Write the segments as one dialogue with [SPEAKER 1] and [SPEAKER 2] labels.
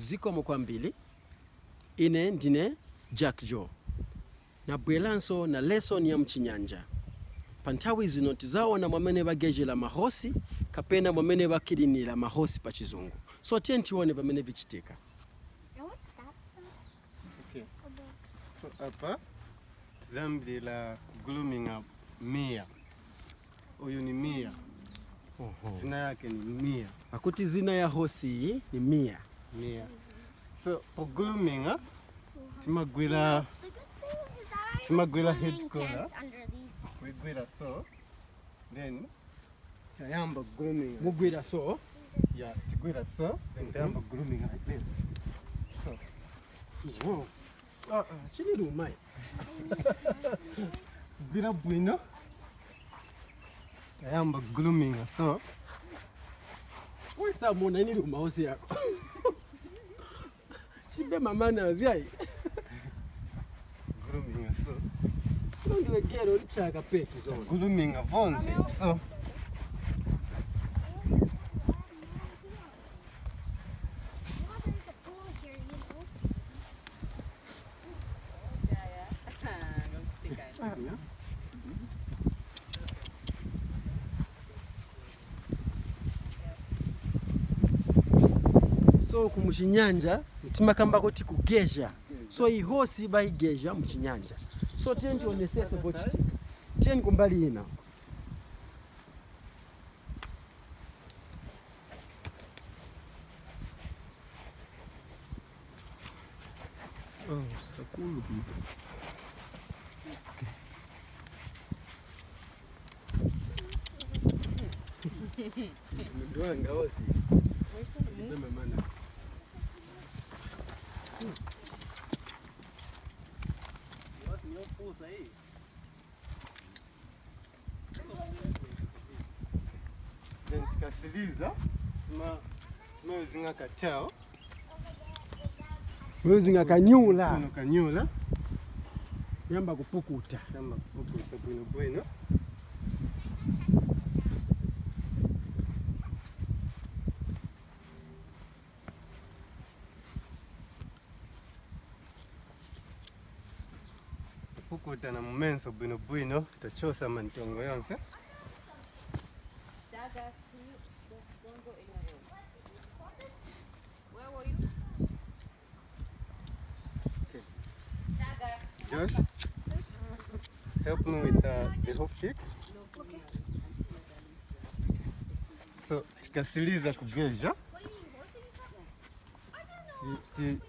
[SPEAKER 1] Zikomo kwambiri. Ine ndine Jack Joe. Nabweranso na lesson ya mchinyanja. Pa nthawi zino tizaona mwamene bagejera mahosi kapena mwamene bakilinira mahosi pa chizungu. So tiye tione pamene vichitika.
[SPEAKER 2] Okay. So apa tizambirira kugroominga Mia. Uyu ni Mia. Zina yake ni Mia.
[SPEAKER 1] Akuti zina ya hosi iyi ni Mia.
[SPEAKER 2] Mia. So po groominga timagwira
[SPEAKER 3] The good thing is that I
[SPEAKER 2] Timagwira
[SPEAKER 3] have
[SPEAKER 2] head
[SPEAKER 3] swimming
[SPEAKER 2] collar.
[SPEAKER 3] pants under these pants.
[SPEAKER 2] Kuigwira so then tayamba grooming.
[SPEAKER 1] Mugwira so
[SPEAKER 2] Yeah, tigwira so then tayamba grooming like this. So
[SPEAKER 1] oh. Ah, ah, chili lumai.
[SPEAKER 2] gwira bwino tayamba grooming so
[SPEAKER 1] Wesa mona ini luma hosi yako. Chibe mama azi ayi.
[SPEAKER 2] grooming so
[SPEAKER 1] Ndiwe gero lichaka peki zona.
[SPEAKER 2] grooming vonse so
[SPEAKER 3] Well, there's a pool here, you know.
[SPEAKER 1] So ku muchinyanja timakamba kuti kugeja. So ihosi bayigeja muchinyanja. So tiye ndionesese vochitika. Tiye kumbali ina. Oh, sakulu. Ndwanga hosi. Ndema mana.
[SPEAKER 2] Then tikasiliza tima timayozinga katao
[SPEAKER 1] Wezinga kanyula.
[SPEAKER 2] kuno kanyula
[SPEAKER 1] Yamba kupukuta.
[SPEAKER 2] tamba kupukuta bwino bwino kupukuta na mumenso bwino bwino tachosa mantongo yonse.
[SPEAKER 4] Daga, can you don't go in your room. Where were you?
[SPEAKER 2] Okay.
[SPEAKER 4] Daga.
[SPEAKER 2] Josh, help me with the hook kick. So tikasiliza kugeja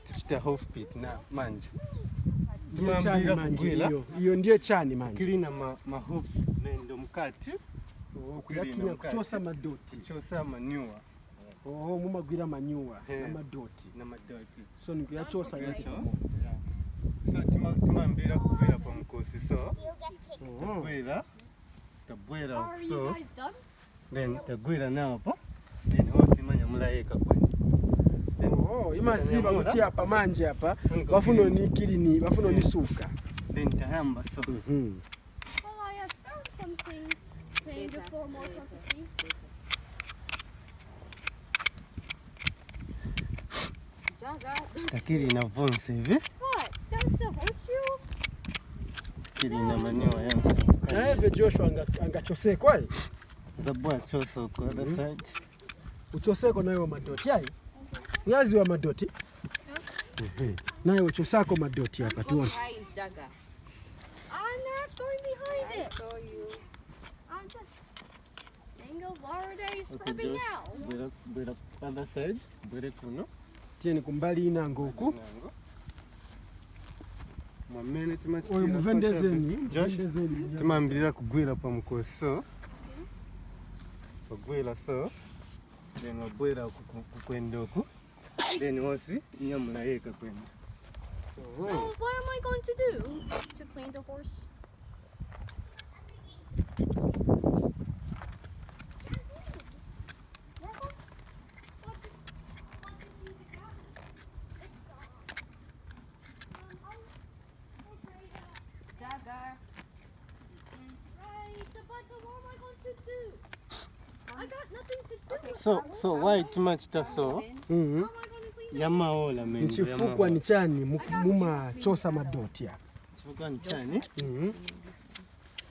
[SPEAKER 2] tichita half pick na manje
[SPEAKER 1] Ndiyo chani
[SPEAKER 2] timambira
[SPEAKER 1] manje
[SPEAKER 2] kugwira
[SPEAKER 1] iyo. Iyo ndiye chani manje.
[SPEAKER 2] kilina ma hoops nendo mukati.
[SPEAKER 1] Oh, kuyakinya kuchosa madoti.
[SPEAKER 2] Kuchosa manure.
[SPEAKER 1] Oh, mumagwira manyuwa
[SPEAKER 2] Eh.
[SPEAKER 1] na madoti.
[SPEAKER 2] Na madoti.
[SPEAKER 1] So nikuyachosa yonse
[SPEAKER 2] Kuyachosa.
[SPEAKER 1] pamodzi.
[SPEAKER 2] So timambira kugwira pamukosi so
[SPEAKER 3] You get kicked.
[SPEAKER 1] Oh.
[SPEAKER 2] tagwira tagwira
[SPEAKER 5] Are you
[SPEAKER 2] so
[SPEAKER 5] guys done?
[SPEAKER 2] then tagwira napo then hosi manyamulayeka kwene.
[SPEAKER 1] Oh, imaziba kuti apa manje apa
[SPEAKER 2] Funika
[SPEAKER 1] bafuna
[SPEAKER 2] kugwira.
[SPEAKER 1] onikilini bafuna onisuka.
[SPEAKER 2] Then tayamba so
[SPEAKER 1] Mhm.
[SPEAKER 5] Well, I have found something playing
[SPEAKER 4] Later,
[SPEAKER 5] before more
[SPEAKER 4] later.
[SPEAKER 5] fantasy.
[SPEAKER 4] Daga.
[SPEAKER 2] takilina vonse hivi.
[SPEAKER 5] What? That's a horseshoe?
[SPEAKER 2] Kilina manure yonse.
[SPEAKER 1] Naeve Joshua angachoseko ayi.
[SPEAKER 2] Zabwa choso ku other side.
[SPEAKER 1] Uchoseko nayo madoti ayi. Uyazi wa madoti? Ehe. Naye uchosako madoti apa
[SPEAKER 4] Go
[SPEAKER 1] tuone.
[SPEAKER 4] behind Daga.
[SPEAKER 5] I'm not going behind
[SPEAKER 4] I
[SPEAKER 5] it.
[SPEAKER 4] saw you.
[SPEAKER 5] I'm just Mango Verde
[SPEAKER 2] Okay,
[SPEAKER 5] scrubbing
[SPEAKER 2] Josh,
[SPEAKER 5] now.
[SPEAKER 2] bwera bwera other side, bwere kuno.
[SPEAKER 1] Tiyeni kumbali inango uku.
[SPEAKER 2] Nango. Mwamene timachitira.
[SPEAKER 1] Oyo muvendezeni,
[SPEAKER 2] Josh,
[SPEAKER 1] muvendezeni.
[SPEAKER 2] timambirira kugwira pamukosi so. Pagwira so. Then wabwera kukwenda uku. Then hosi inyamulayeka kwenda.
[SPEAKER 5] So what am I going to do to clean the horse?
[SPEAKER 4] Daga.
[SPEAKER 5] Right, but what am I going to do? I got nothing to do.
[SPEAKER 2] So why timachita so?
[SPEAKER 1] Mhm.
[SPEAKER 5] How am I going to clean
[SPEAKER 2] Yamaola mendo.
[SPEAKER 1] Nchifukwa ni chani mumachosa madoti apa?
[SPEAKER 2] Chifukwa ni chani?
[SPEAKER 1] Mhm.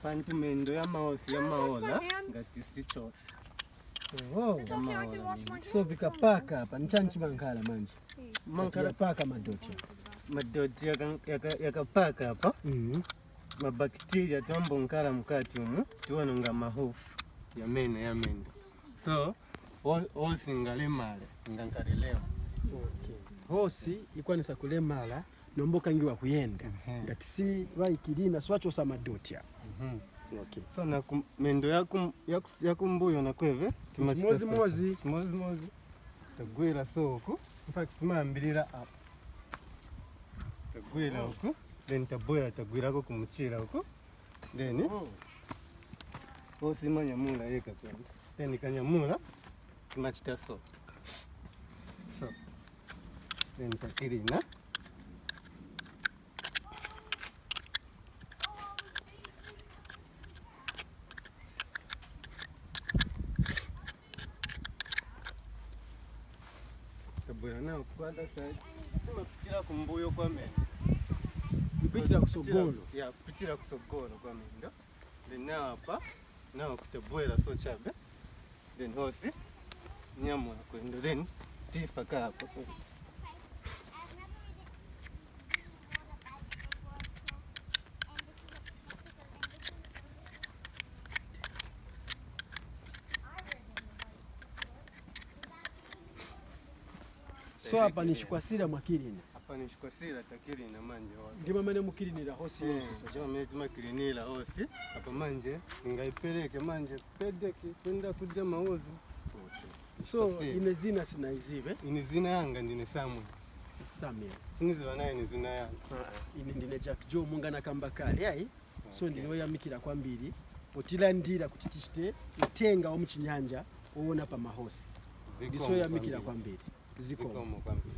[SPEAKER 2] Pantu mendo yamaosi yamaola
[SPEAKER 5] My hands.
[SPEAKER 2] ngati sichosa.
[SPEAKER 1] Oh.
[SPEAKER 5] It's okay, I can wash my hands.
[SPEAKER 1] So vikapaka apa ni chani chimankhala manje?
[SPEAKER 2] Mankhala
[SPEAKER 1] Yapaka madoti apa.
[SPEAKER 2] madoti yakapaka apa
[SPEAKER 1] Mhm.
[SPEAKER 2] mabacteria twambonkala mukati umu tiwononga mahofu yamene yamendo so osi ngalemale ngankalelema.
[SPEAKER 1] Okay. Hosi ikwanisa kulemala nombokangiwa kuyenda ngati si vaikilina siwachosa madoti apa. Okay.
[SPEAKER 2] So na mendo yakumbuyo nakweve.
[SPEAKER 1] Chimozimozi.
[SPEAKER 2] Chimozimozi tagwira so uku, in fact timayambirira apa, tagwira uku, then tabwera tagwirako kumuchira uku, then osi manyamula yeka kwenda, then kanyamula timachita so so, then takirina. Tabwera nawo ku other side, timapitira kumbuyo kwa mendo.
[SPEAKER 1] Kupitira kusogolo.
[SPEAKER 2] Ya, kupitira kusogolo kwa mendo, then nawo apa nawo kutabwera so chabe, then hosi nyamula kwendo, then tifaka apa.
[SPEAKER 3] I've never ridden on a bike before, so and this is a bicycle and this one is I've ridden a bike before.
[SPEAKER 1] So apa ni chikwasira mwakilina.
[SPEAKER 2] Apa ni chikwasira takirina manje hosi.
[SPEAKER 1] Ndi pamene mukilinira hosi yonse so.
[SPEAKER 2] Chomene timakilinira hosi apa manje ngaipereke manje pedeki kwenda kudya maozi.
[SPEAKER 1] So
[SPEAKER 2] Kwasira.
[SPEAKER 1] ine zina sinaizive.
[SPEAKER 2] Ini zina yanga ndine Samuel.
[SPEAKER 1] Samuel.
[SPEAKER 2] Siniziva naye ni zina yanga.
[SPEAKER 1] Ine ndine Jack Joe mungana kamba kale ayi. So ndine woyamikira kwambiri potilandira kuti tichite utenga wa muchinyanja woona pa mahosi.
[SPEAKER 2] Zikomo
[SPEAKER 1] Ndisoyamikira
[SPEAKER 2] kwambiri.
[SPEAKER 1] kwambiri. Zikomo.
[SPEAKER 2] Zikomo kwambiri.